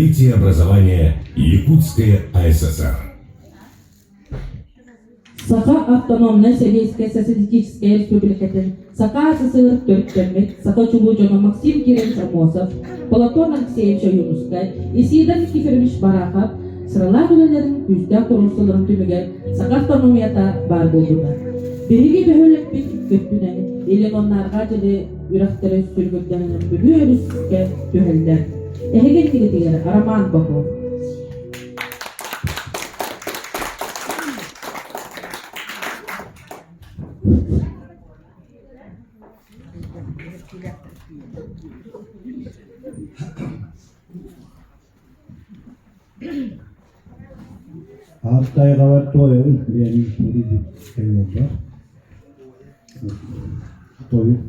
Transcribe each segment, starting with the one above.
Развитие образования Якутская АССР. Саха автономнай Сэбиэскэй Социалистическай Республикатын Саха СССР төрүттэммит саха чулуу дьоно Максим Кирович Аммосов, Платон Алексеевич Ойуунускай, Исидор Никифорович Барахов сыралаах үлэлэрин күүстээх туруорсууларын түмүгэр саха автономията баар буолбута. Биһиги бөһүөлэкпит икки өттүнэн илин уонна арҕаа дьылы үрэхтэрэ сүргүрдэнэн Бүлүү өрүскэ түһэллэр. Эһиги иннигитигэр Роман Попов. Ааттайҕабар туойабын бэйэм кэллэрбэр тойук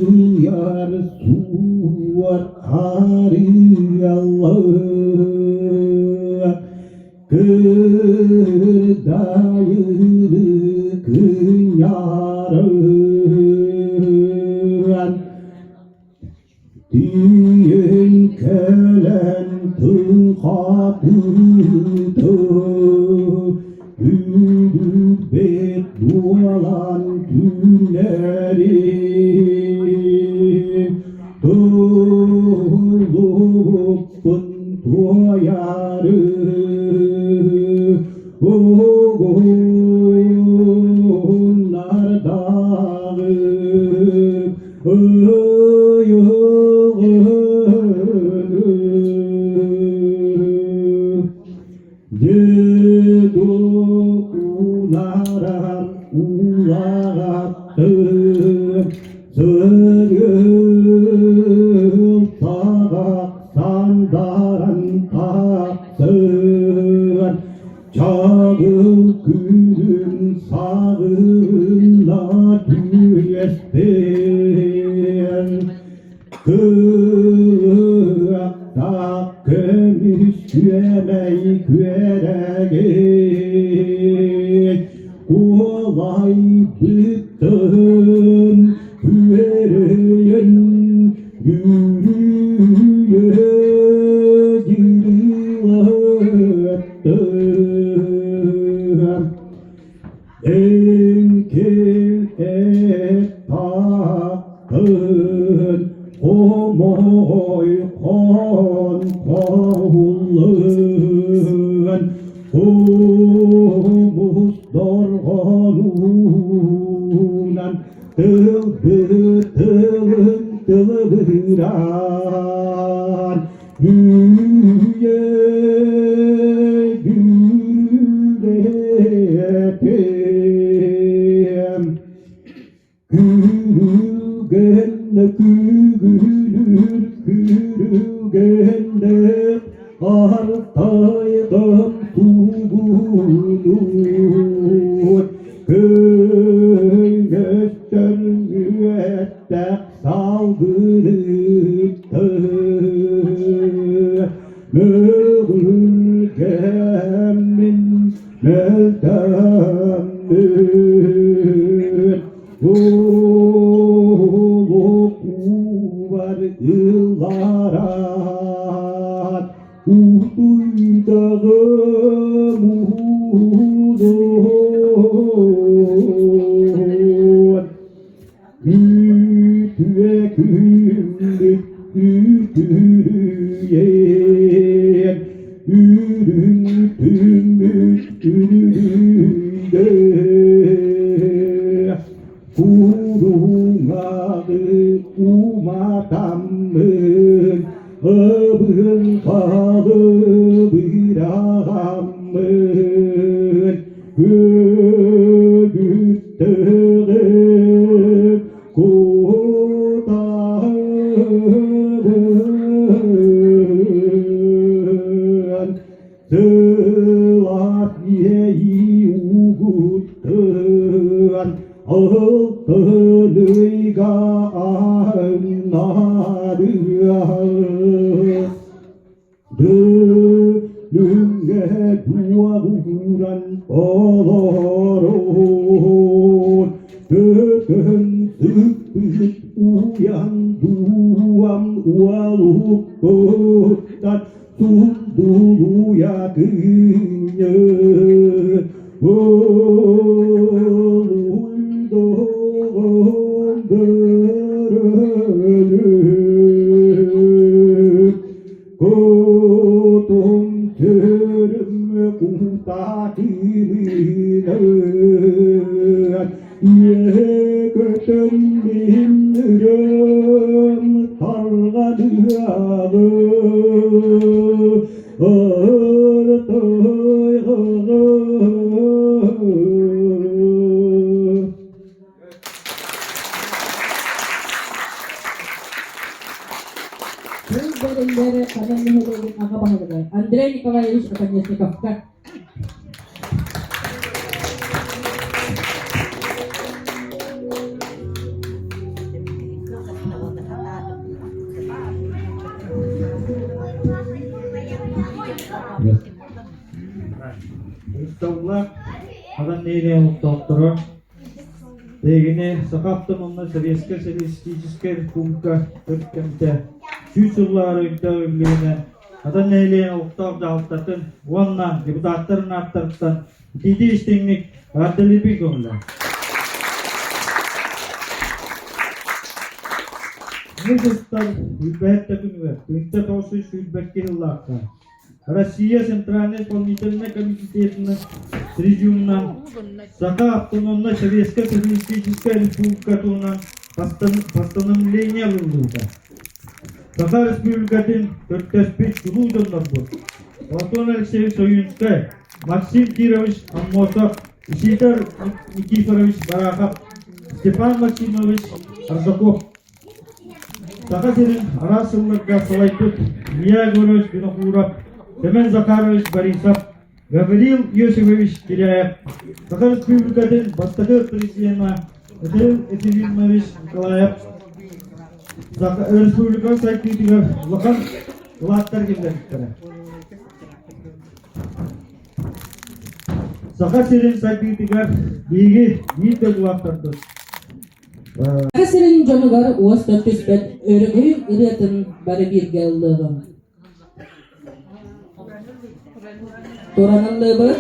Алакыйар суор арыаллар Кырдайыны кынньаран Тиийэн кэлэн тыҥ хатыыта Үлүбэт буолан түүннэри Тулуппун туойары Угуннардаҕы Деду унаран улаҕаттым, Сырыл саҕах сандаран тахсар, Чаҕыл күнүн саҕына түөстэн, Кыахтаах көмүс күөмэй күөрэгэй, Куолайбытын күөрэйэн Үрүйэ дьырылаттым. Эҥкил эт-тааххын хомой хон хоһуллан хомус дорҕоонунан тылбытылын тылыбыран Үүйэ дүүлэтиэм, күрүлгэннэ күгүлүүр күрүлгэннэ артайгам тугунур көймөстөр үөттэх салгыныттан Мөҕүлгэммин мөлтөммүн Улукубар ылларан Утуйдаҕым уһунун Үтүө күммүт үтүрүйэн, үрүҥ түүммүт үрүлүйдэ. Куруҥаҕы уматаммын, ыбын халы быраҕаммын, Өлүттэҕим кутаһын Сылаас иэйии угуттан ыл Алтыныйга аһыннарыа Дүлүҥҥэ дуоҕуран олорон, Көтөн сыппыт уйан дууам уолуккуттан Сундулуйа кыынньы Олуйдоҕон бөрөлүк Кутум сүрүм кутаатыынан Үөһэ көтөн миһиннирем тарҕаныаҕы Ыртайҕаҕы. Тыл бэриллэр Хадан нэһилиэгин аҕа баһылыга Андрей Николаевич Оконешниковка. Ысталлаах Хадан нэһилиэгин олохтоохторо Биһигини Саха автономнай Советскай Социалистическай Республика төрүт кэмтэ 100 сыллаары өйдөөх үбүлүөйүнэн Хадан нэһилиэгин олохтоох дьаһалтатын уонна депутаттарын ааттарыттан итиитии истиҥник эҕэрдэлиирбин көҥүлэ. Муус устар сүүрбэһэттэ күнүгэр 1922 сыллаахха Россия Центральнай исполнительнай комитетынан президиумунан Саха автономнай Советскай Социалистическай Республика туһунан постановление ылыллыбыта. Саха Республикатын көрдөспүт чулуу дьоннорбут Платон Алексеевич Ойуунскай, Максим Кирович Аммосов, Исидор Никифорович Барахов, Степан Максимович Аржаков Саха сирин араас сылларга салайбыт Илья Егорович Винокуров, Семен Захарович Борисов, Гаврил Иосифович Киряев, Саха Республикатын бастакы президена Михаил Ефимович Николаев Саха Республика сайдыытыгар улахан кылааттар киллэрбиттэрэ. Саха сирин сайдыытыгар биһиги биир дойдулаахтарбыт Саха сирин дьонугар уос да түспэт өрөгөй ырыатын бары бииргэ ыллыаҕыҥ. Туран ыллыыбыт.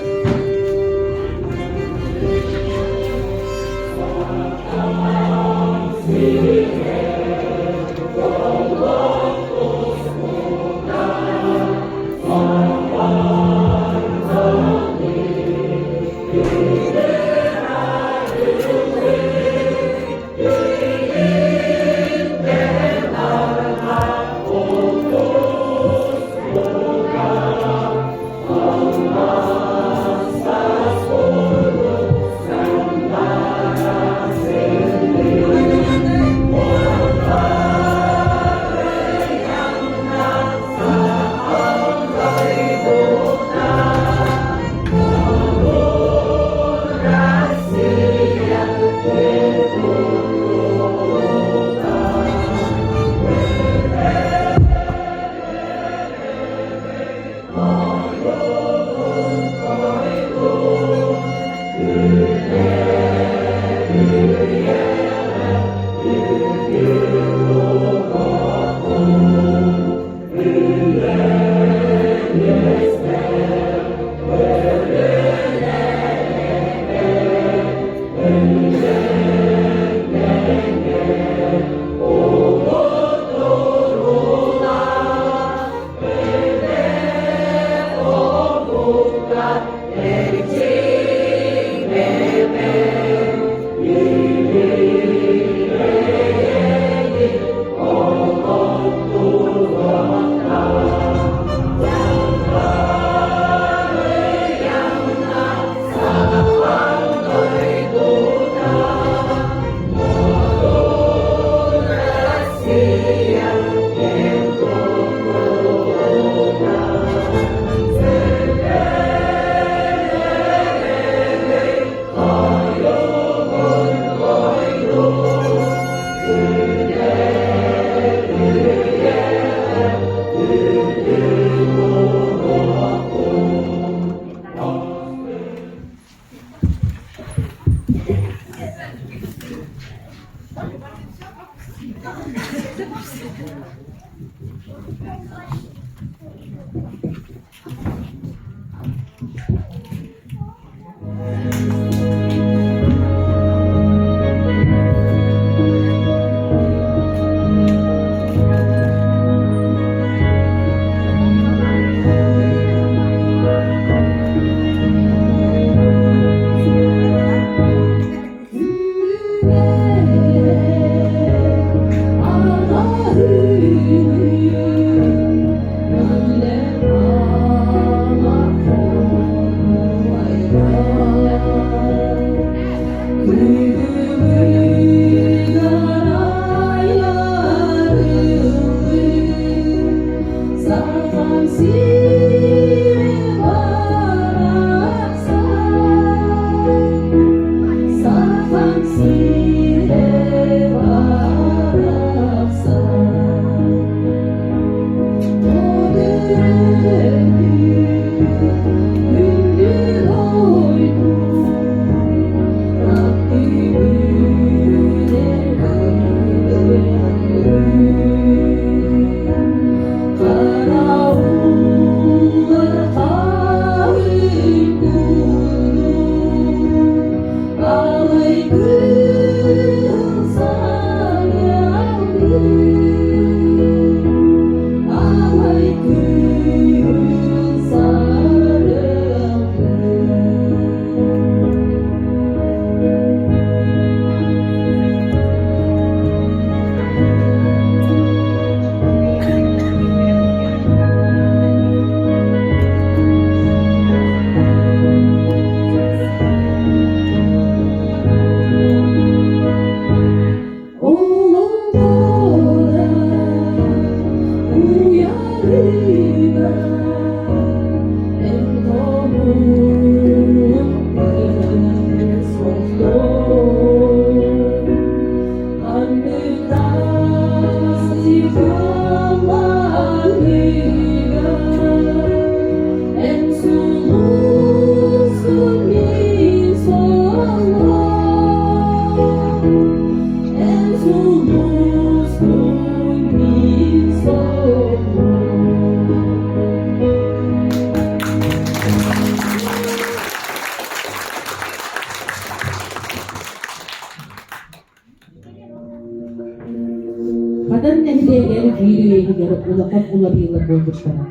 Хадан нэһилиэгэр биир үйэтигэр улахан уларыйыылар буолбуттара.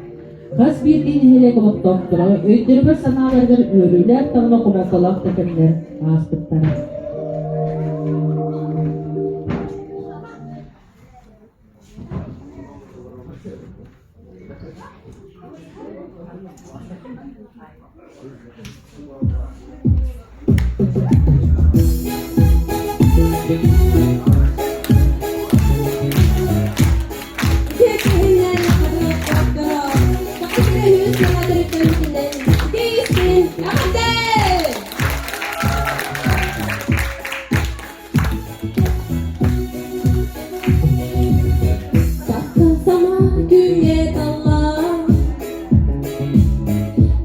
Хас биирдии нэһилиэк олохтоохторо өйдөрүгэр-санааларыгар үөрүүлээх даҕаны хомолтолоох да кэмнэр ааспыттара. Күҥҥэ таллан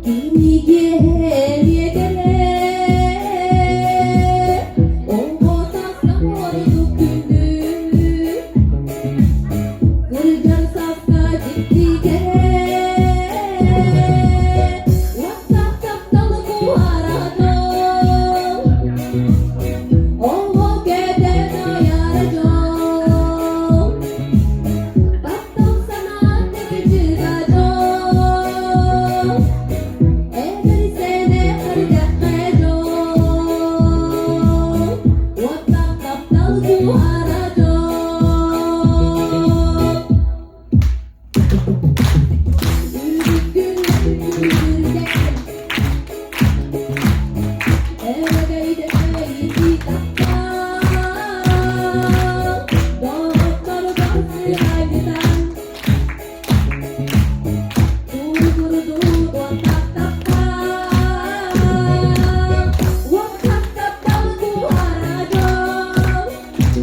Кинигэ эриэкэлэ Оҕо сааска ордук күндү Кырдьар сааска дьиктигэ Уоттаах тапталы куһара дьол Оҕо кэтэн айар дьол Таптал санаа кырдьыга дьол Эдэр сэнэ эрдэххэ дьол Уоттаах таптал куһара дьол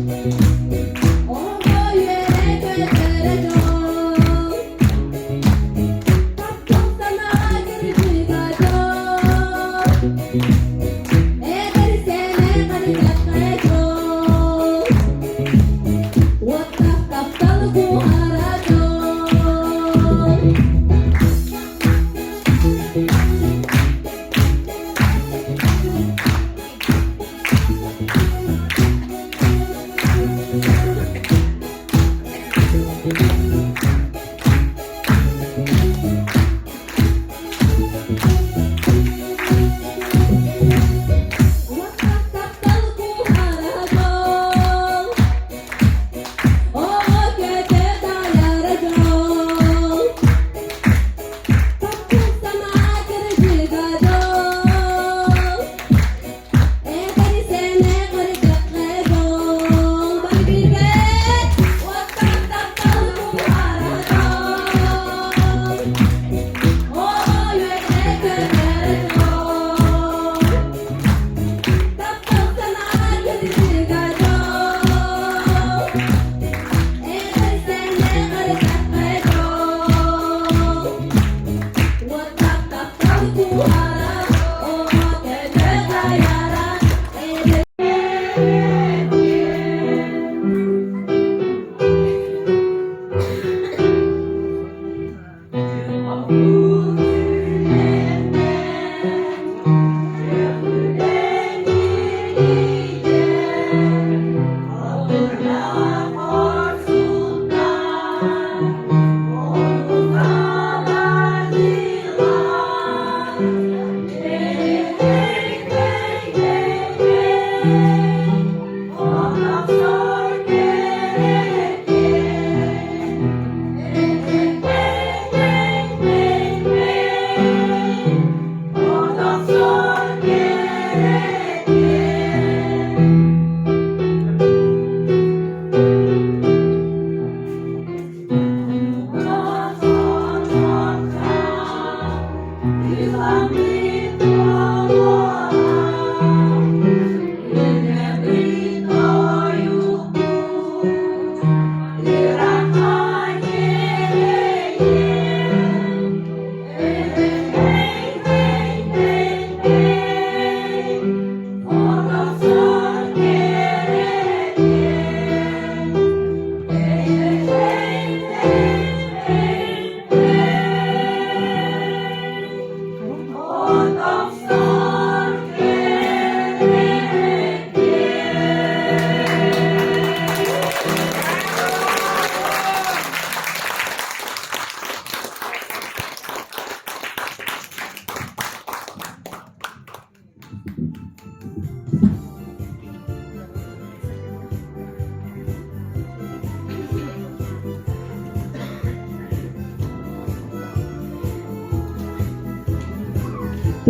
Үрүт күн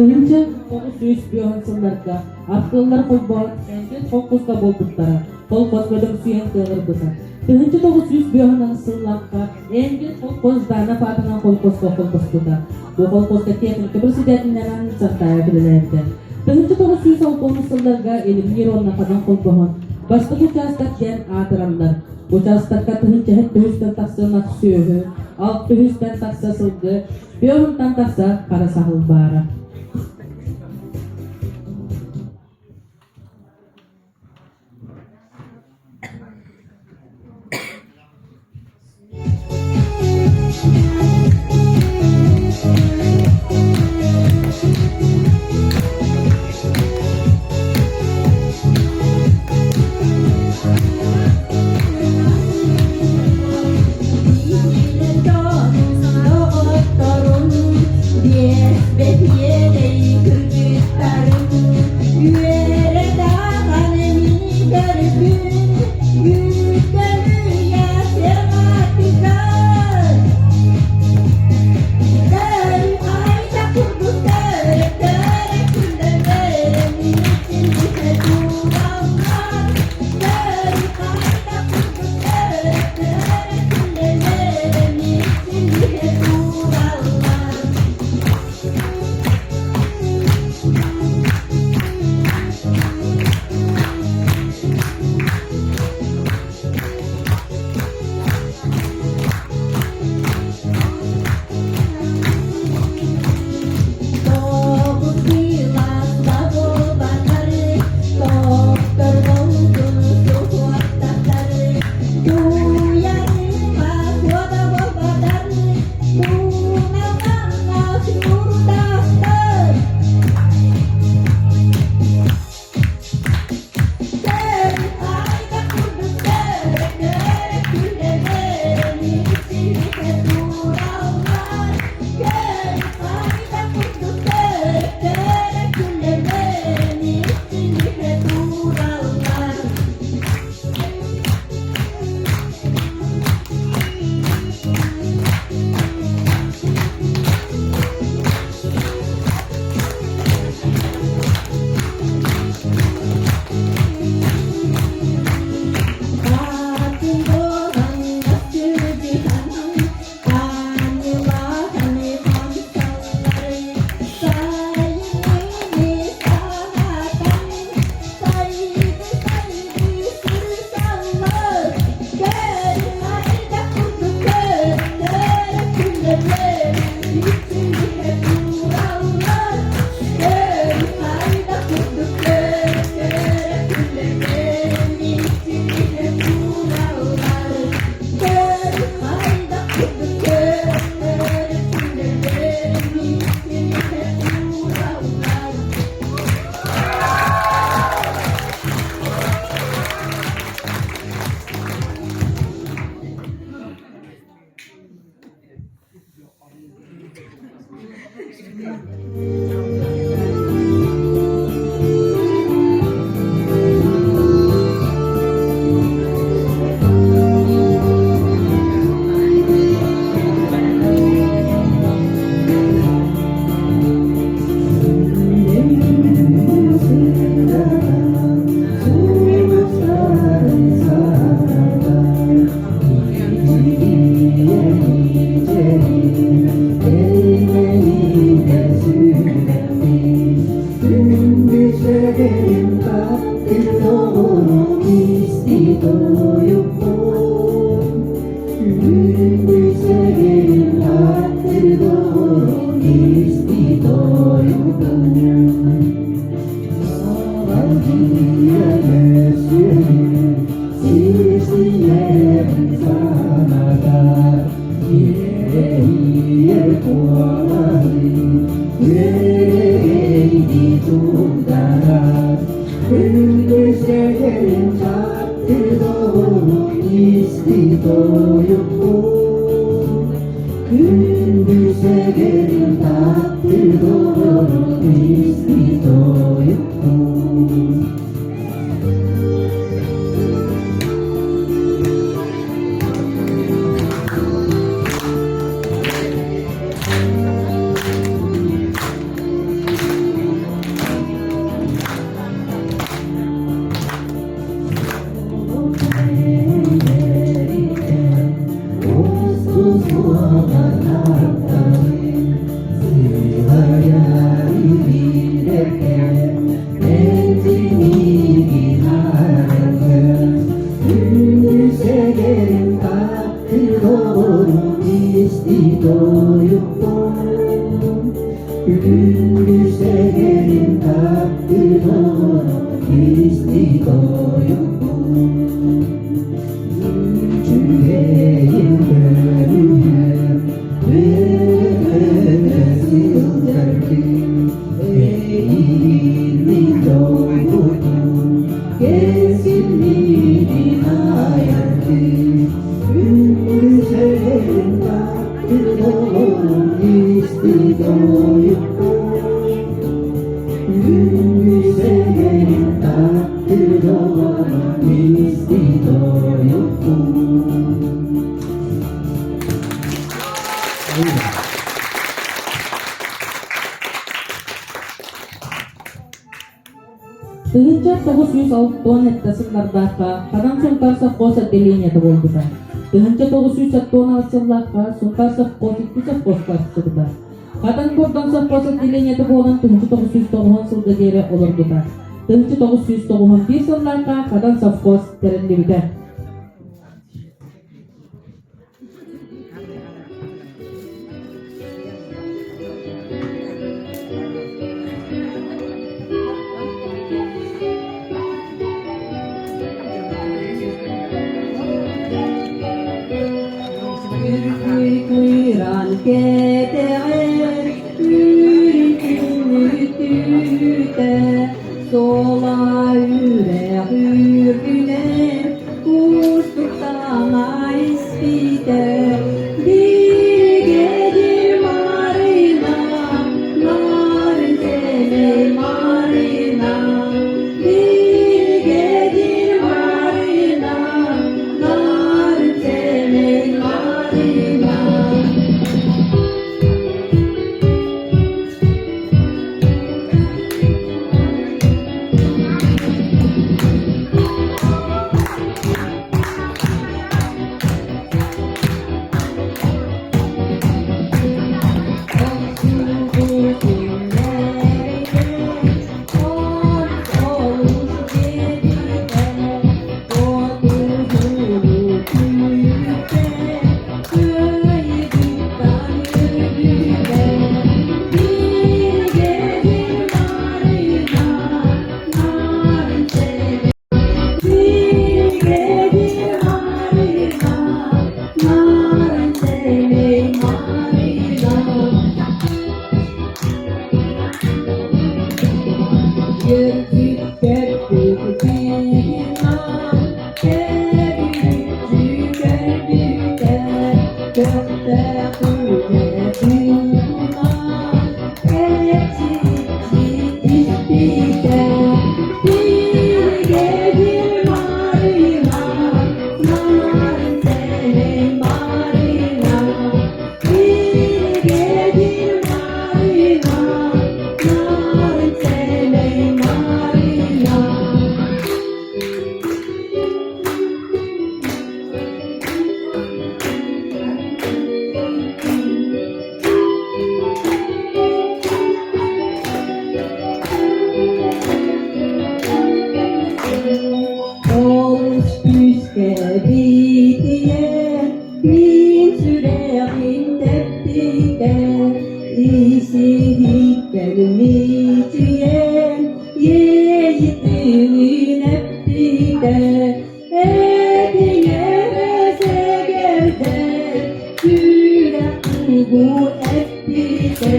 1905 сылларга артыаллар холбоон Энгель холкуоска буолбуттара, холкуос бөдөҥсүйэн кыаҕырбыта. 1905 сыллаахха Энгель холкуос Жданов аатынан холкуоска холбоспута. Бу холкуоска техника председателинэн Сартаев үлэлээбитэ. 1960 сылларга Илимниир уонна Хадан холбоһон бастакы учаастак диэн аатыраллар. Учаастакка тыһыынчаһыт түһүстэн тахса ынах сүөһү, алт түһүстэн тахса сылгы, түөһунтан тахса хара саһыл баара. Доҕотторум, биэс бэһиэлэй кыргыттарым, үөрэ даҕаны мин көрбүн, Үүтэлүйэ сыҥаатыгар Айда курдук көрө-көрө күллэрин итиннэ туураллар. Айда курдук көрө-көрө күллэрин итиннэ туураллар. Тууналлар. Тураллар. тойукпун Күндү сэгэрим таптыыр доҕорум исти тойукпун Үчүгэйим көрүһүм Өтө сылдьар күн Эйигин мин дойдутум Кэскиллиин айар күн Күндү сэгэрим таптыыр доҕорум исти тойукпун Күндү сэгэрим таптыыр доҕорум исти тойукпун 1967 сыллардаахха Хадан Сунтаар совхоз отделениета буолбута. 1976 сыллаахха Сунтаар совхоз икки совхозка арахсыбыта. Хадан Бордоҥ совхоз отделениета буолан 1990 сылга диэри олорбута. 1991 сыллаахха Хадан совхоз тэриллибитэ. Кыыран кэтэҕэр үүрүтүнүтүтэ суола үрэх үрдүнэн кустуктана испитэ биригэдьир Марина нарын сэмэй Марина биригэдьир Марина нарын сэмэй Марина. Олус күүскэ биитийэн, мин сүрэҕим тэппитэ, ис-иһиттэн мичийэн, иэйитин эппитэ, этиҥэрэ сэгэрдэр, сүрэх тугу эппитэ,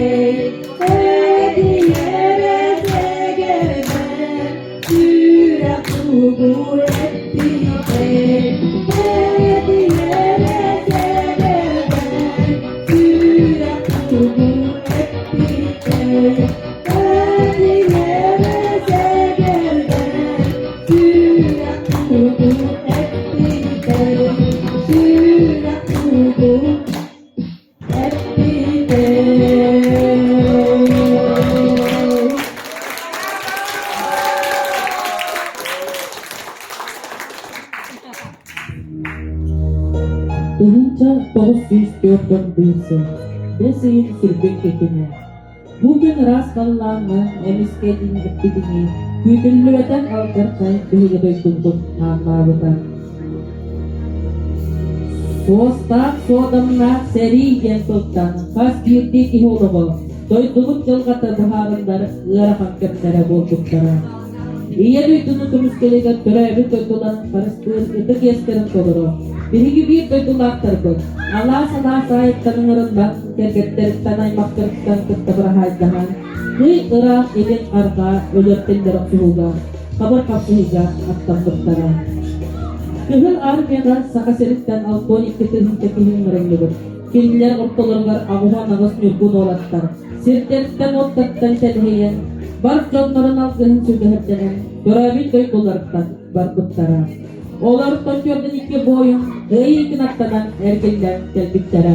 этиҥэрэ сэгэрдэр, сүрэх тугу эппитэ, этиҥэрэ сэгэрдэр, сүрэх тугу эппитэ, этиҥэрэ сэгэрдэр, сүрэх тугу эппитэ, сүрэх тугу эппитэ. 1941 сыл бэс ыйын сүргүн күнэ. Бу күн ыраас халлааҥҥа эмискэ эппитинии күүтүллүбэтэх алдьархай биһиги дойдубутун хааннаабыта. Суостаах суодамнаах сэрии диэн тылтан хас биирдии киһи олоҕо, дойдубут дьылҕата быһаарыллар ыарахан кэмнэрэ буолбуттара. Ийэ дойдуну көмүскэлигэр төрөөбүт дойдуларын харыстыыр ытык иэстэрин толоро, биһиги биир дойдулаахтарбыт алаас-алаас аайыттан ыҥырыллан, кэргэттэриттэн, аймахтарыттан кытта быраһаайдаһан, ый ыраах илин арҕаа өлөр-тиллэр охсуһууга, хабыр хапсыһыыга аттаммыттара. Кыһыл Армияҕа Саха сириттэн 62 тыһыынча киһи ыҥырыллыбыт. Кинилэр ортолоругар 88 ньургун уолаттар сирдэриттэн-уоттарыттан тэлэһийэн, бар дьоннорун алгыһын сүгэһэрдэнэн, төрөөбүт дойдуларыттан барбыттара. Олортон 42 буойун ый аттанан эргиллэн кэлбиттэрэ.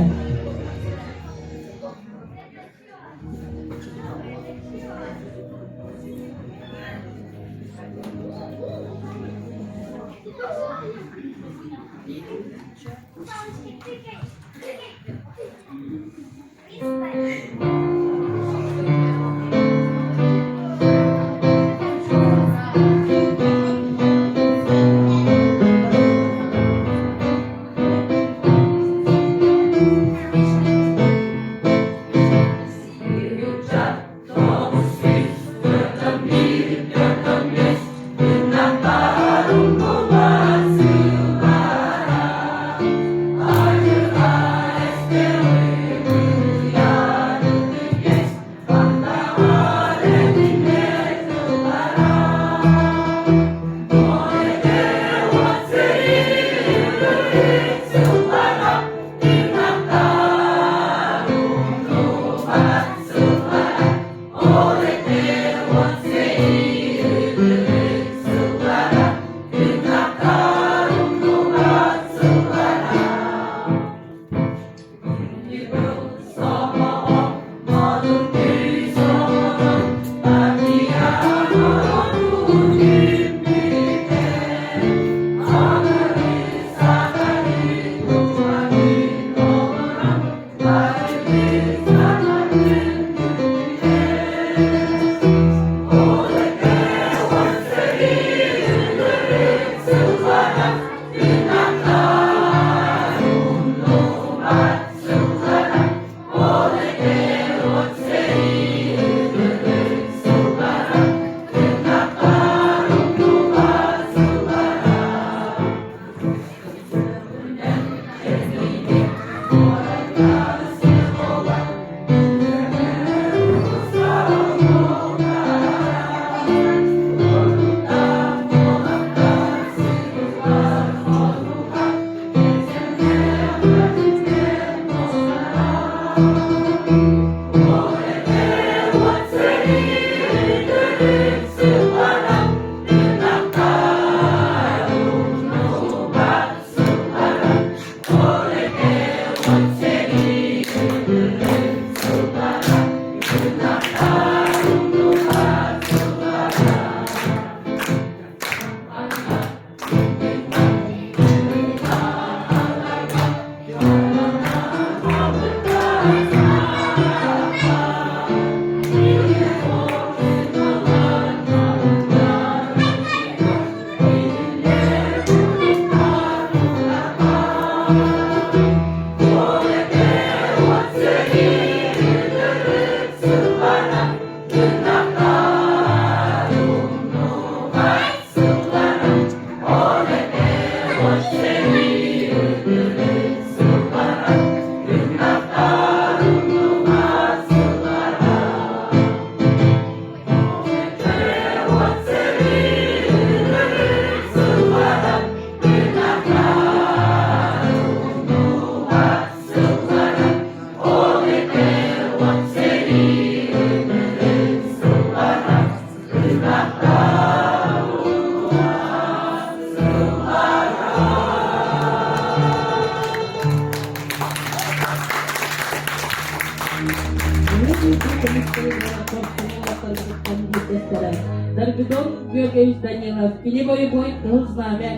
Даргидон Георгиевич Данилов кини бойобуой Кыһыл Знамя,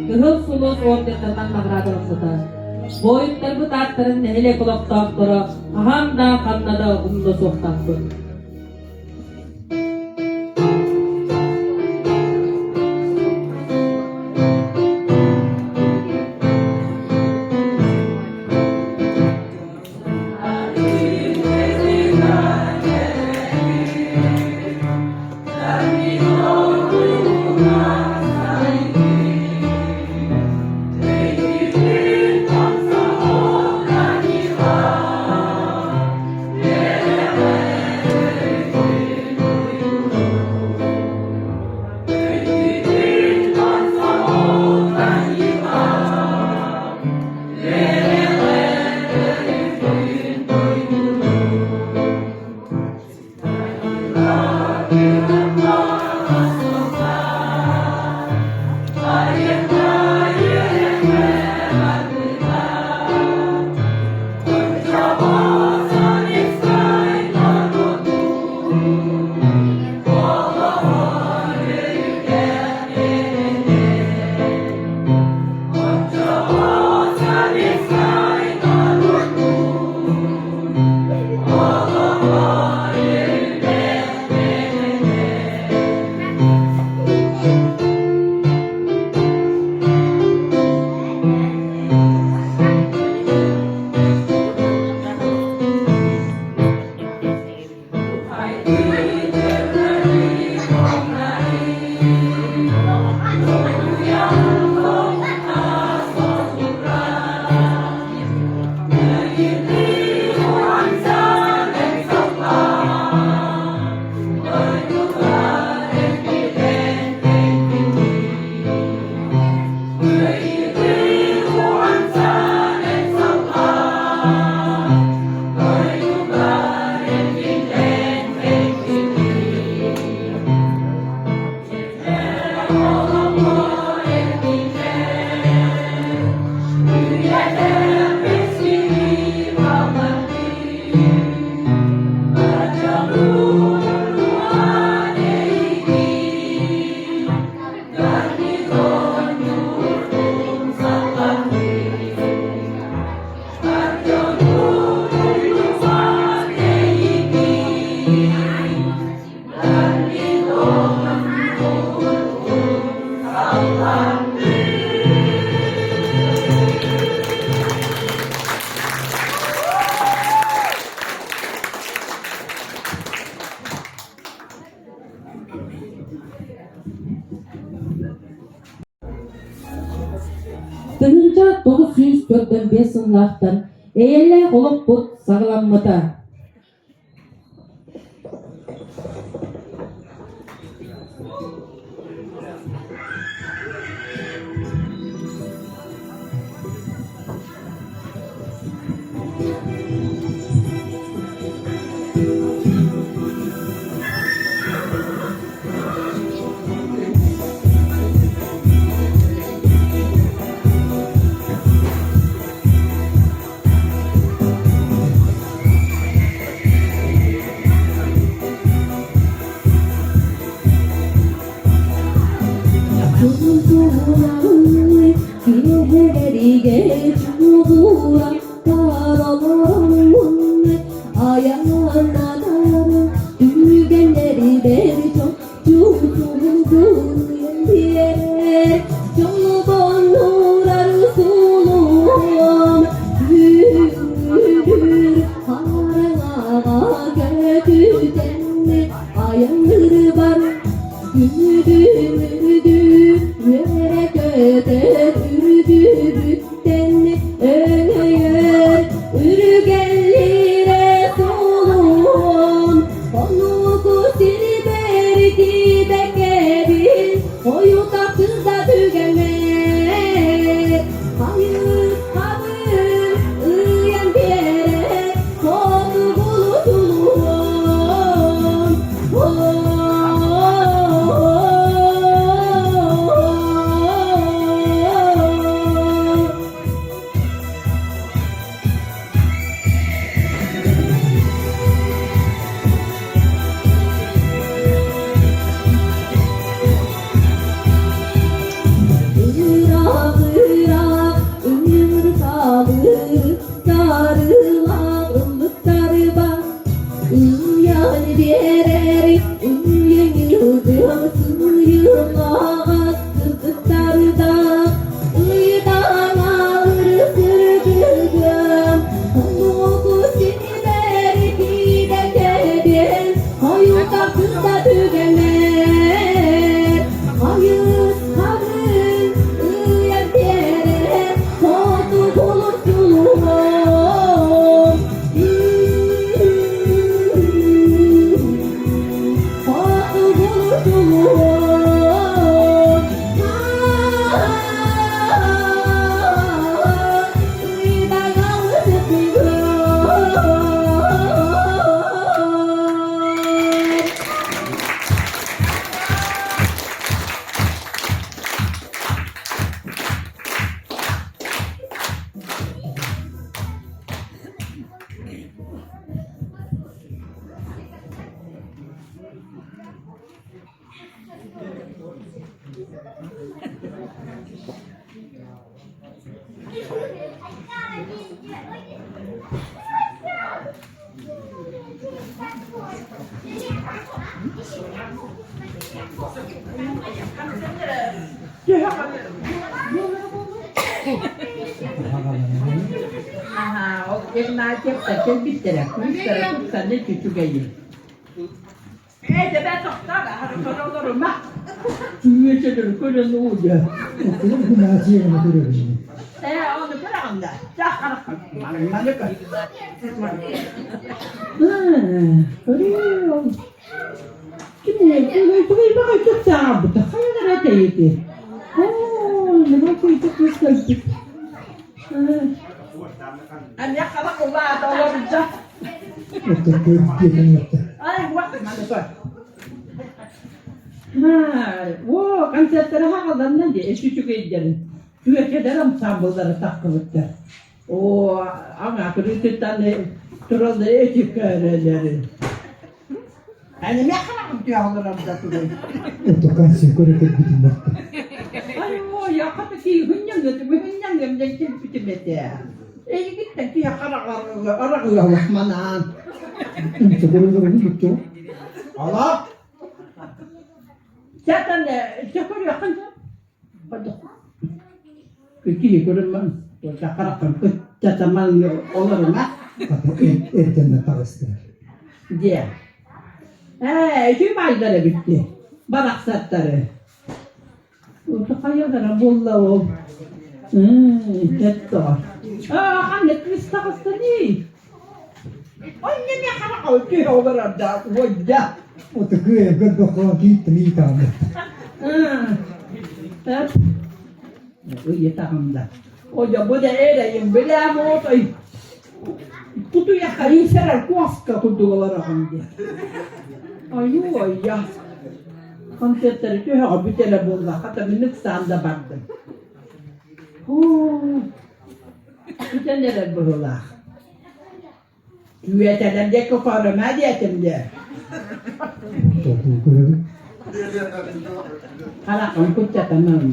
Кыһыл Сулус орденнарынан наҕараадаламмыта. Буойуттарбыт ааттарын нэһилиэк олохтоохторо хаһан да ханна да умнуо суохтаахпыт. 1945 сыллаахтан эйэлээх олохпут саҕаламмыта. Киэһэригэр чугура таралаҥҥын айаннанар түгэннэрибэр чугуйан биэрэр дьолбоннурар сулуһум үүрүр хараҥаҕа көтүтэн айаннырбар Үмүдү-мүдү үөрэ көтөр үрдүбүттэн өҥөйөр үргэллирэ солуон онуку сирбэр тибэкэбин ойутатын да түгэммэр хайысхабын ыйан биэрэр хотугулу тулуон. Ыраах-ыраах ыҥырталыы сарылаах ыллыктарба Ыйан биэрэр ыйыҥылдыам сыыйыллаҕас кыргыттардаах ыйдаҥа ырысыргыгым оннуку синибэр киидэкэбин хойутаппын да түгэммэр хайысхабын ыйан биэрэр хотугулур дьулуһум. Аһаа, ол Игнатьевтар кэлбиттэрэ, кыыстара тупсаны үчүгэйин. Ээ, дьэбэ тохтоор, аһары көрө олорума. Түҥүөчэлэри көрөн ууйа. Ээ, ону көрөҕүн да, чах хараххын. Маны көр. Көрүөм. Ким тугуйбаҕай кыттаабыта хайалара тэйити. Оо, нема күйдүк кыыс Эмиэ харах улаата олордо. Ай, вот маны көр. Оо, концерттара хаҕаланна дии, эс үчүгэйдэрин. Түөкэлэр ансамбллара таххыбыттар. Оо, аҥа кырыытыттан тураллар эти көрөлөрүн. Энимэ хараҕым түһэ да тугуй. Отоканси көрө кэлбитим барта. Ай, яхата киһинньэҥҥэ түмүһүнньэҥҥэм дьэн кэлбитим этэ. Эйигиттэн киһи хараҕар араҕыалах манаан. Инче көрөлөрүн бүттү. Ала. Сатан чөкөрүөххүн Киһи көрүммэн, хараххын кыттатаман олорума. Эрдэнне таҕыстылар. Диэ. Ээ, үчүгэй баайдар эбитти. Барахсаттары. Хайалара буолла ол. Тоҕо? Ханна кыыс таҕыстаный? Онно эмиэ хараҕа түһэ олорор да уойда. Отыкы көрдөххө кииттэн иитааны. Ыйытаҕым да. Ой, бу да эрэйим билэм отой. Кутуйахха иисэрэр куоска курдук олороҕун диэн. Ойуу-ойо. Концерттары түһэҕэ бүтэрэ буолла, хата мин ыксаан да бардым. Һуу, бүтэн эрэр быһыылаах. Үөтэлэр диэки көрүмэ диэтим диэ. Толкуй көрөбүн. Хараххын куччатамам.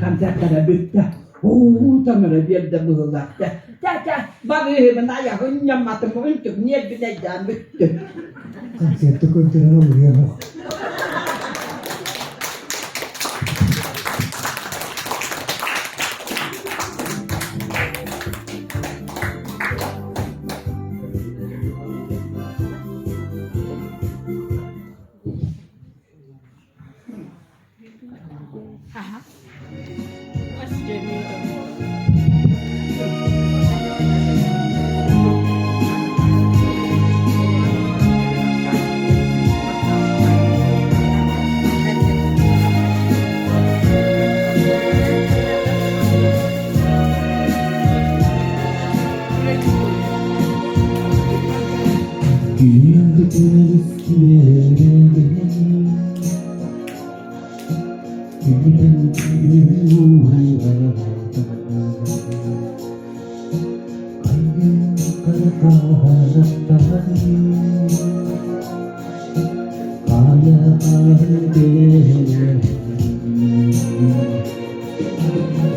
Концерттара бүттэ. Уу, таҥара биэрдэ быһыылаах. Чэ-чэ, барыыһыбын айаҕын ньамматым, үнтүк ньиэрбинэйдээн бүттүм. Концерты көрдөрөн олуйан ох.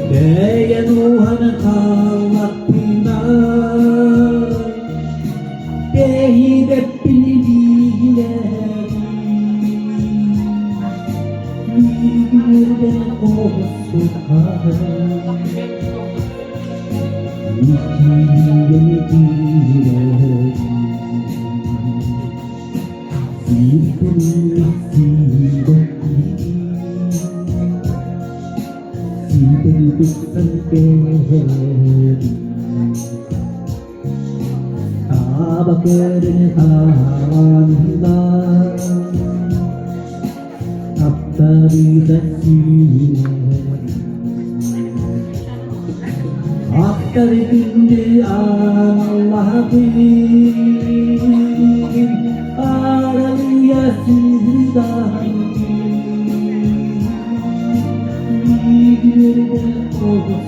Бэйэн уһана хааллахпына Тэһидэппин илиилэрин Үүрдэн оҕустухаһын Иккиэн киирэн Сирдэн сиибэттии Сиидэн тупсан кэлэһэбин Ааба көрөн хааланна Таптарыыта сүүнэр Ахтар күндү аналлаһабын Аралыйа сыһыдаһын Биир оҕус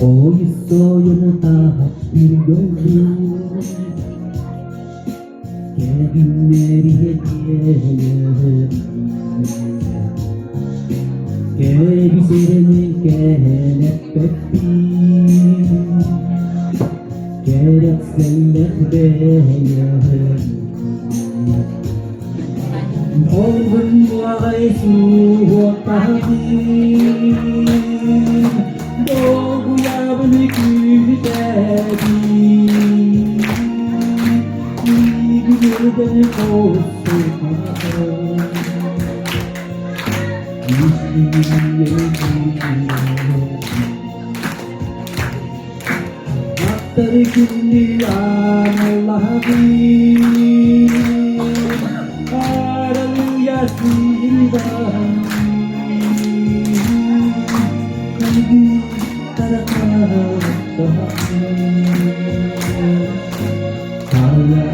Ойсойун Кэбисэрин кэлэппэппин, кэрэхсэллэх бэйэм. Оргун аҕай суоттаһабын, долгуйабын күүтэбин. Миигин хоссуһаҕын. Аттары күндү аналлаһабын, аралыйа сыһыыбаһын, кайгы тарахаттаһын, хайа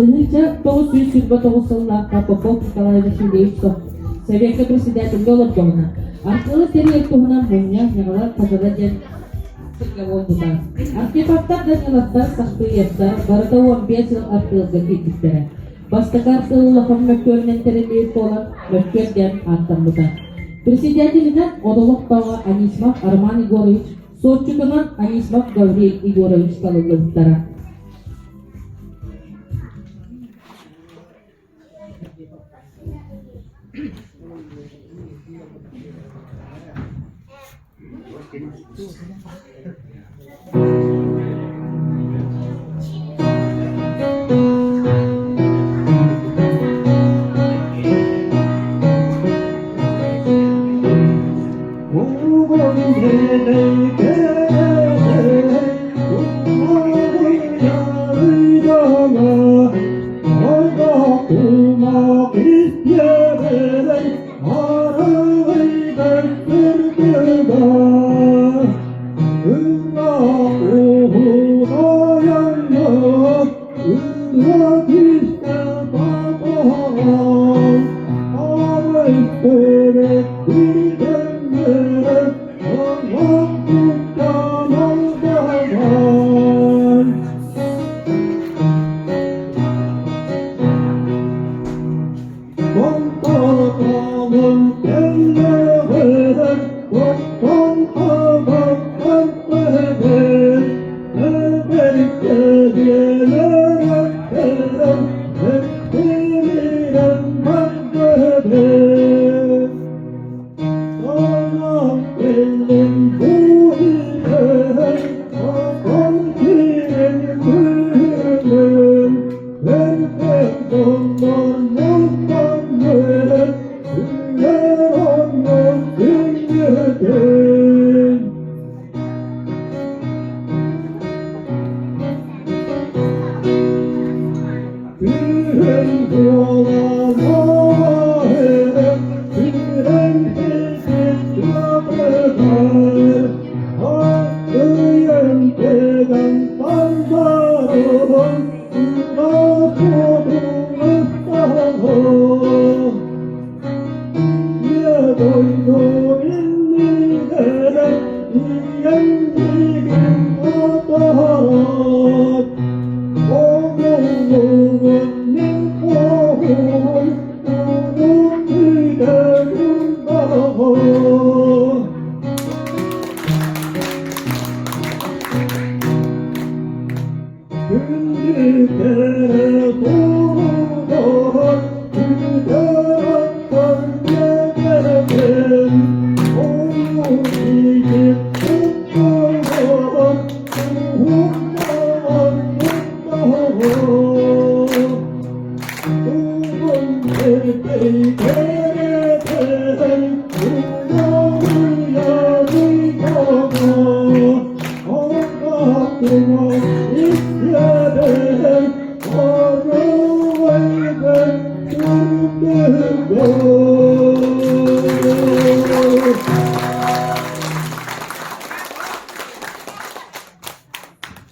1929 сыллаахха Попов Николай Васильевич Советка председателгэ олордоҕуна, Аркылы тэрийэр туһунан мунньах Ньаҕалар Хадала диэн сиргэ буолбута. Архиповтар, Даниловтар, Сахтыевтар барыта 15 сыл артыалга киирбиттэрэ. Бастакы артыал улахан мөккүөрүнэн тэриллибит буолан, мөккүөр диэн ааттаммыта. Председателинэн Одолохтооҕо Анисимов Роман Егорович, суотчутунан Анисимов Гаврил Егорович талыллыбыттара.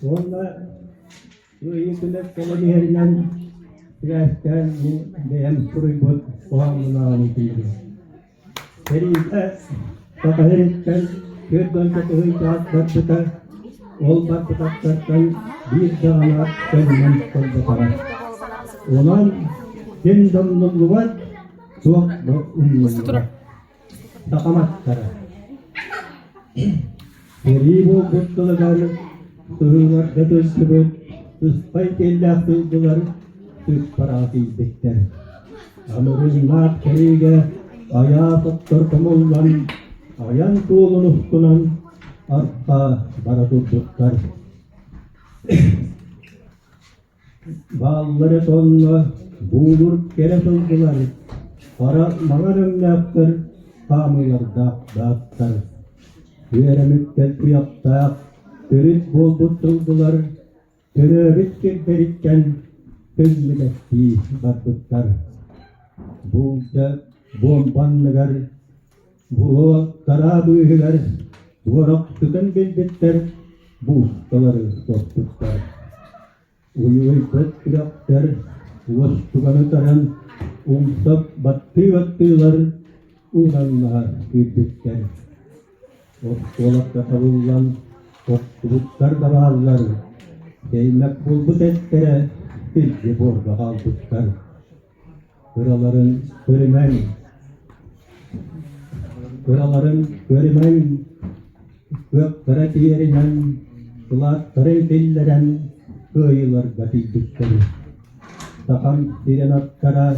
Уонна Кыайыы күнэ кэлэн иһэринэн сибээстээн мин бэйэм суруйбут хоһооммун киирдим. Сэриигэ Саха сириттэн 40 тыһыынча барбыта, ол барбытаттартан биир даҕаны төннөн көрбөтөҕө. Онон син домнуллубат, суох да умнуллубат. Саха мастара. Сэрии буолбут сылыгар сыһыыларга сылдьыбыт сыспай сиэллээх сылгылар сыыппараҕа тиийбиттэр. Амырыыннаах сэриигэ айаа соттор хомуллан, айан суолун устунан арҕаа бара турбуттар. Бааллара сонно буулур кэрэ сылгылар, хара маҥан өҥнөөхтөр, хаамыылардаах дааттар. Үөрэмиттэн туйахтаах, төрүт буолбут сылгылар төрөөбүт сирдэриттэн төннүбэттии барбыттар. Буулдьа буомба анныгар, буруо тараа быыһыгар туорахсытын билбиттэр, буусталары соспуттар. Уйуйбут үрэхтэр уостуганы таран умса баттыы-баттыылар ууналлаһа киирбиттэр. Оскуолакка табыллан охтубуттар да бааллар, тэймэк булбут эттэрэ сиргэ буорга хаалбыттар. Кыраларын көрүмэҥ, кыраларын көрүмэҥ, кыахтара тиийэринэн, кылааттарын киллэрэн кыайыыларга тиийбиттэр. Сахам сирин аттара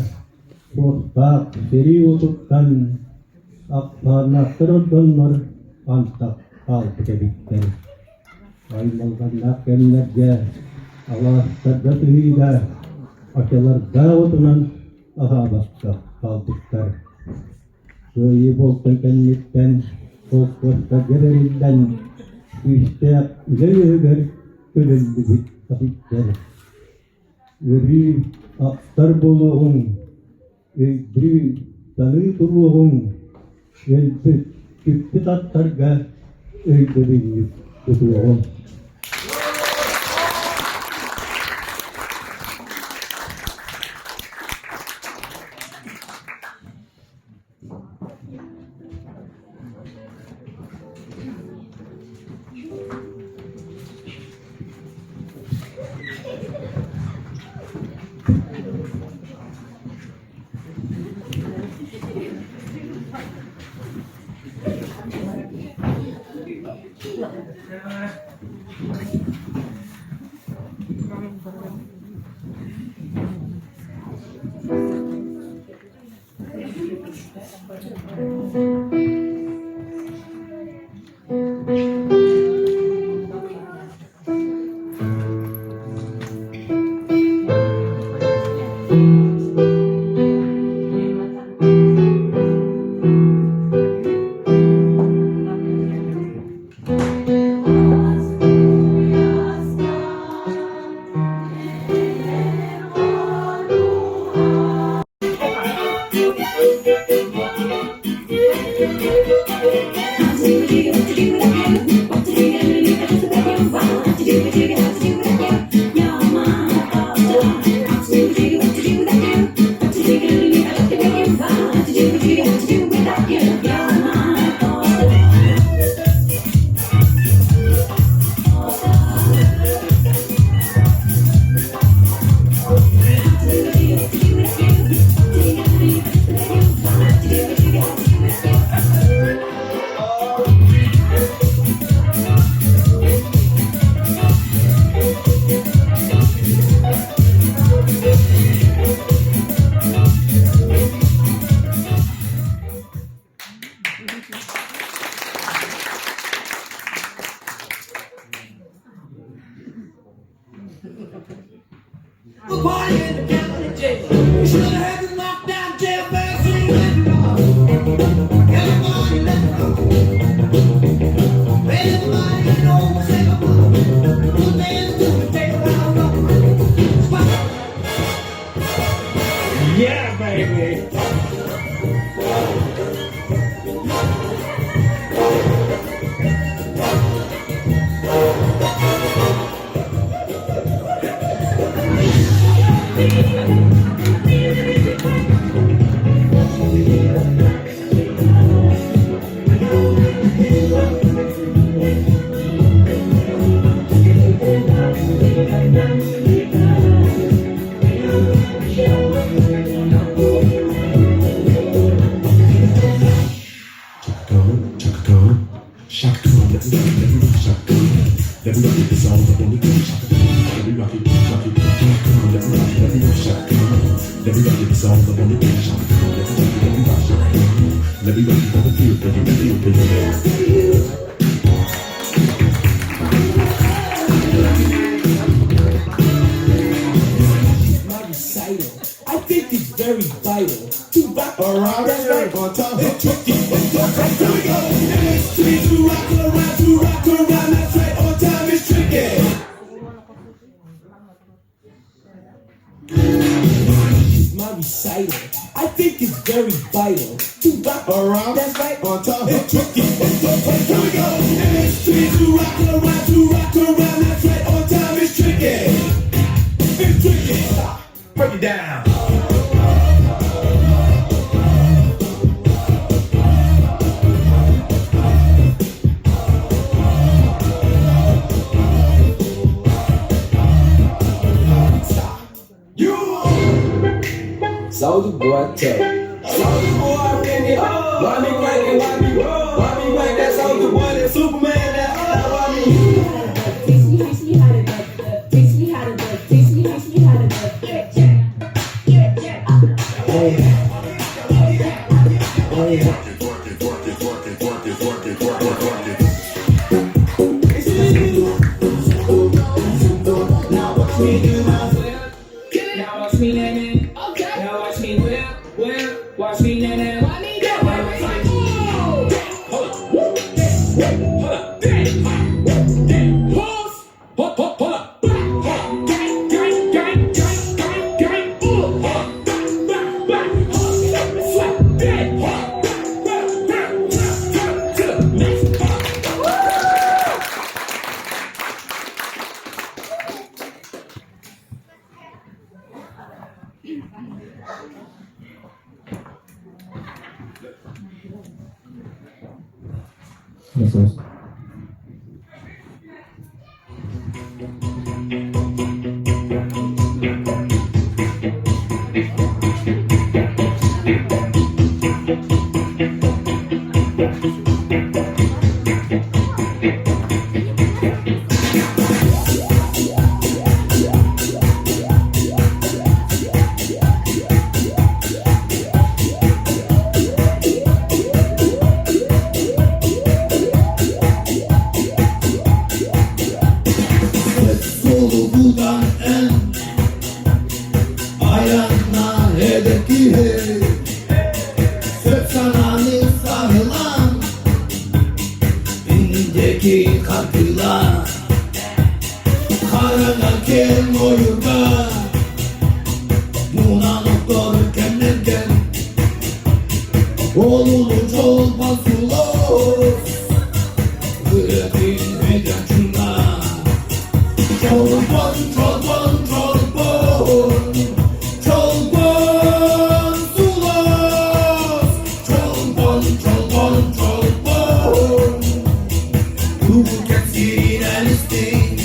суостаах сэрии уотуттан ахсааннаахтар ордоннор антах хаалбыт эбиттэр. Аймалҕаннаах кэмнэргэ алаастарга сыһыыга ачалардаах отунан аһаабакка хаалбыттар. Кыайыы буолтун кэнниттэн холкуостарга бэриллэн күүстээх үлэ үөһүгэр көлүллүбүт эбиттэр. Өрүү ахтар буолуоҕуҥ, өйдүү, саныы туруоҕуҥ, өлбүт, сүппүт аттарга өйдөбүнньүк тутуоҕуҥ. Let me rock it, this all up on the beach. Let me rock it, rock it. Come on, let me rock it, let me rock it. Come on, let me rock it, this all up on the beach. Let me rock it, let me rock it. Let me rock it on the field, baby, field, baby. My recital. I think it's very vital to rock around. That's right. On time. It's tricky. It's okay. Here we go. It's tricky to rock around, to rock around. That's right. On time. It's tricky. It's my recital. I think it's very vital to rock around. That's right. On time. It's tricky. It's okay. Here we go. It's tricky to rock around, to rock around. That's right. On time. It's tricky. It's tricky. Stop. Break it down. Stop. You. Soldier boy, tell. Soldier boy, can it? Why me crank it? Why me roll? Why me crank that soldier boy? That Superman? That why me? Teach me, teach me how to do. Teach me how to do. Teach me, teach me how to do. Yeah, yeah, yeah, yeah. Twerk it, twerk it, twerk it, twerk it, twerk it, twerk it, twerk it. Now watch me do my flip. Now watch me nay Okay. Now watch me whip, whip. Watch me nay nay. Why me go? Hold up. Woo. Wait. Hold up. Woo. Pause. Hold, hold, hold up. Hold up. Gang, gang, gang, gang, gang, gang. Ooh. Hold up. Back, back, back. Hold up. Slap, slap. Dead. Hold up. Back, back, back, back, back. To the next. Hold up. Solubudan en Ayağına hedeki Söp sananı sarılan İndeki kartıyla Karana kel oyurga Muna noktor kemlerken Olulu çolpan sulos Üretin eden şuna Çolpan çolpan çolpan Çolpan sulas Çolpan çolpan çolpan Bu kepsinen isteyin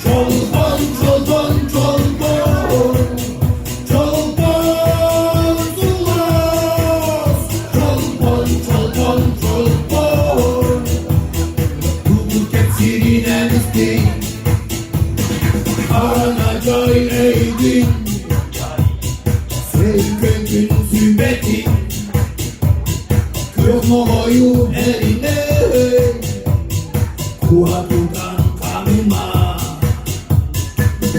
Çolpan çolpan çolpan Çolpan sulas Çolpan çolpan çolpan Bu kepsinen isteyin Arana eydin Sevgün sübeti Kırmoyu eline Kuhatukan kanıma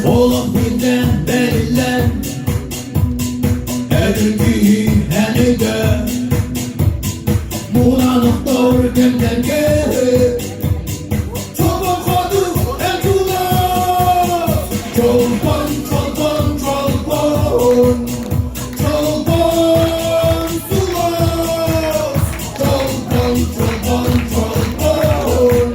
Olup birden belirlen Edilgi henide Mulanık doğru demden gel Çoban kadı entular Çolpan çolpan çolpan Çolpan sular Çolpan çolpan çolpan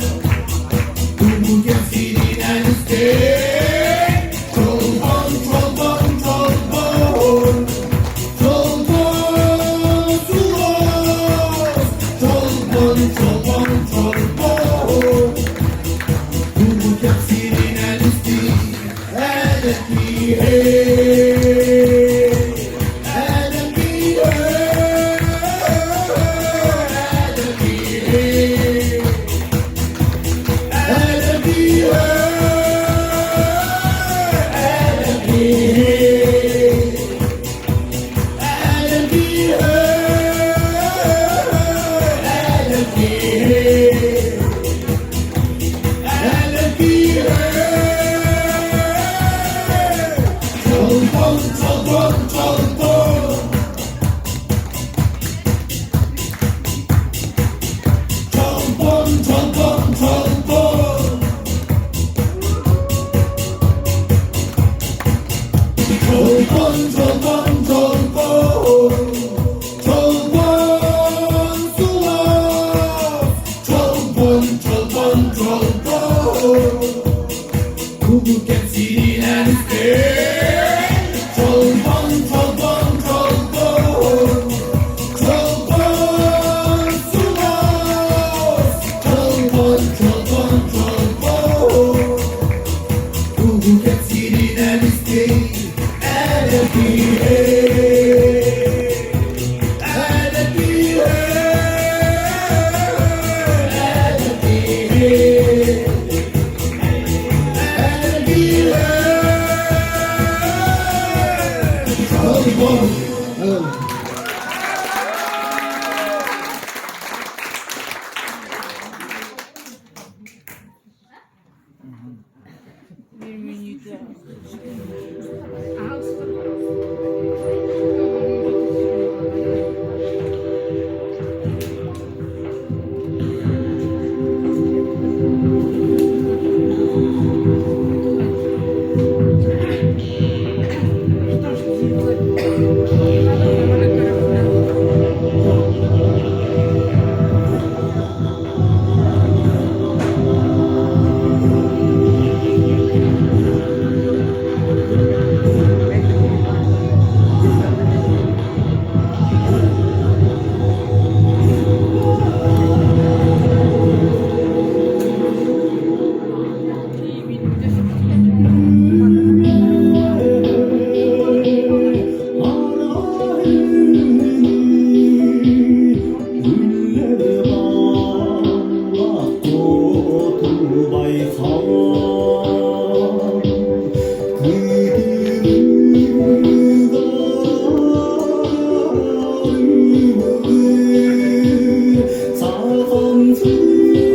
Сахам сирэ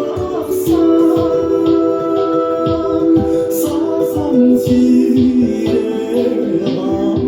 барахсан, Сахам сирэ барахсан.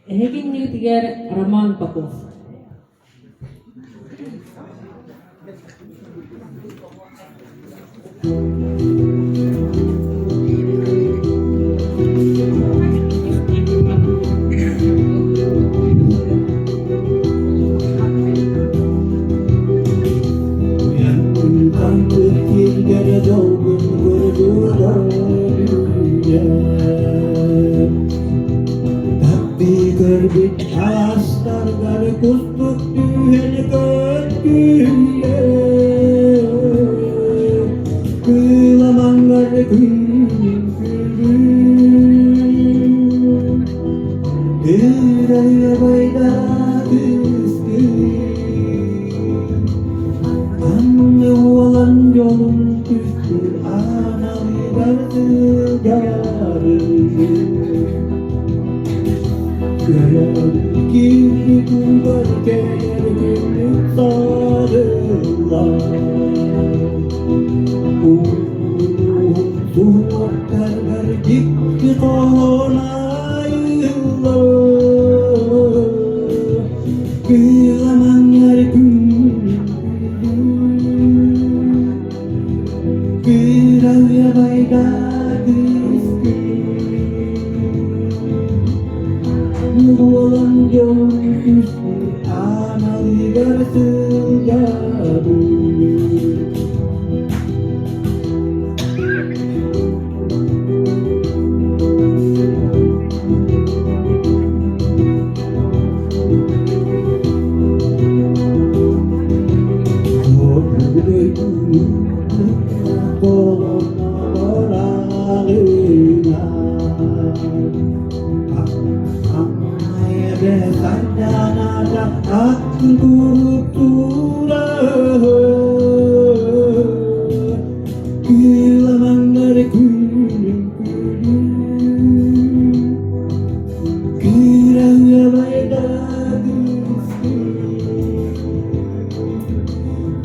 Эһигиннигитигэр Роман Попов. Көрбүт астаргар кустук түһэн көттүлэр Кыламаннар күнүн күлүн Кыырайбайда түстүн Анны уолан дьолун түстүр аналыгар сылдьарын Көрөр киирбит угар кэлэр күнүк сарыллар Суһуохтаргар дьикти хоһоон айыллар Кыламаннар күн Кыыраллабайда Буолан дьон түспүт аналыгар сылдьабын.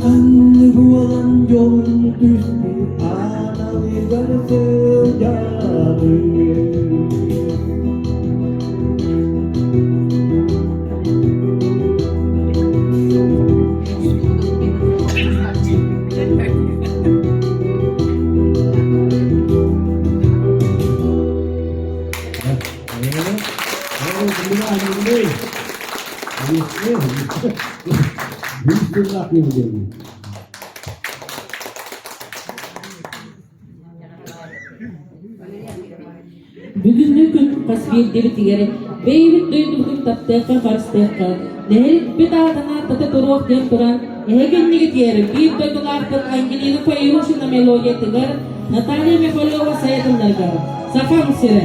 Анны буолан дьолун түспүт аналыгар сылдьабын. Бүгүҥҥү күн хас биирдибитигэр бэйэбит дойдубутун таптыахха, харыстыахха, нэһиликпит аатын ааттата туруох диэн туран, эһигиннигитигэр биир дойдулаахпыт Ангелина Фаюшина мелодиятыгар Наталья Михалева сайатыннарыгар Сахам сирэ!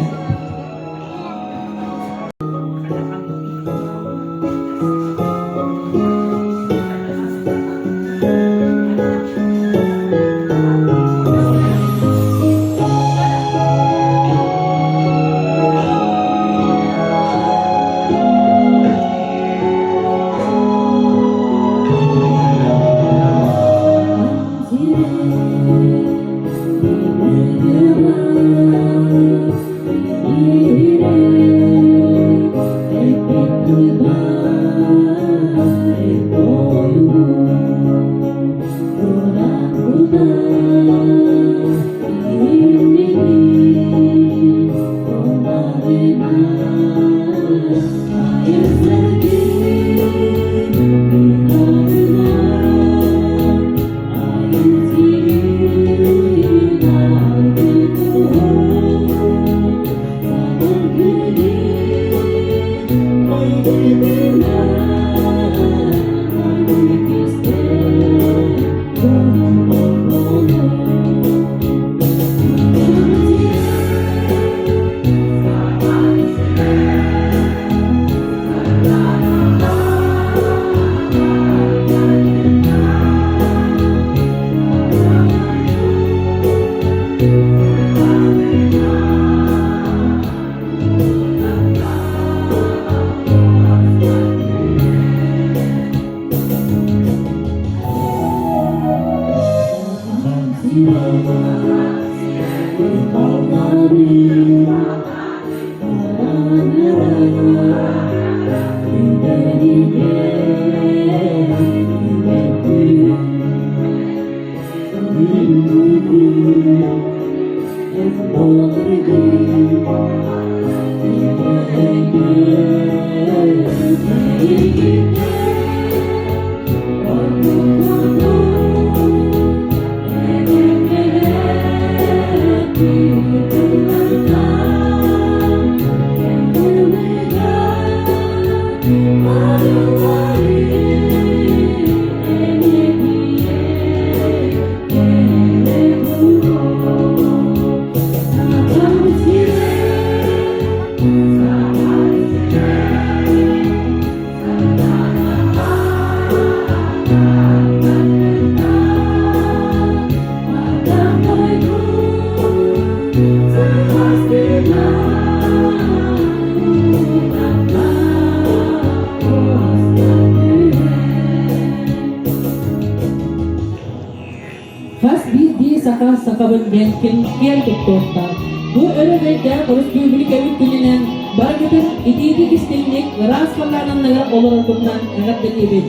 Хас биирдии саха сахабын диэн ким киэн туттуохтаах. Бу өрөгөйдөөх өрөспүүбүлүкэбит күнүнэн барыгытын итиитик истиҥник ыраас халлаан анныгар олороргутунан эҕэрдэлиибит.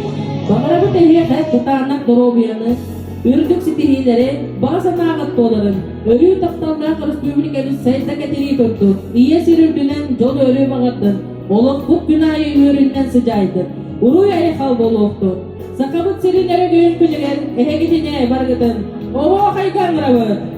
Баҕарабыт эһиэхэ кытаанах доруобуйаны, үрдүк ситиһиилэри, баҕа санааҕыт туоларын, өрүү тапталлаах өрөспүүбүлүкэбит сайда кэтирии турдун, ийэ сир үрдүнэн дьол өрүү баҕардын, олохпут күн аайы үөрүүнэн сыдьаайдын, уруй-айхал буолуохтун! Сахабыт сирин өрөгөйүн күнүгэр эһэгитинэ барыгытын оһуохайга ыҥырабыт!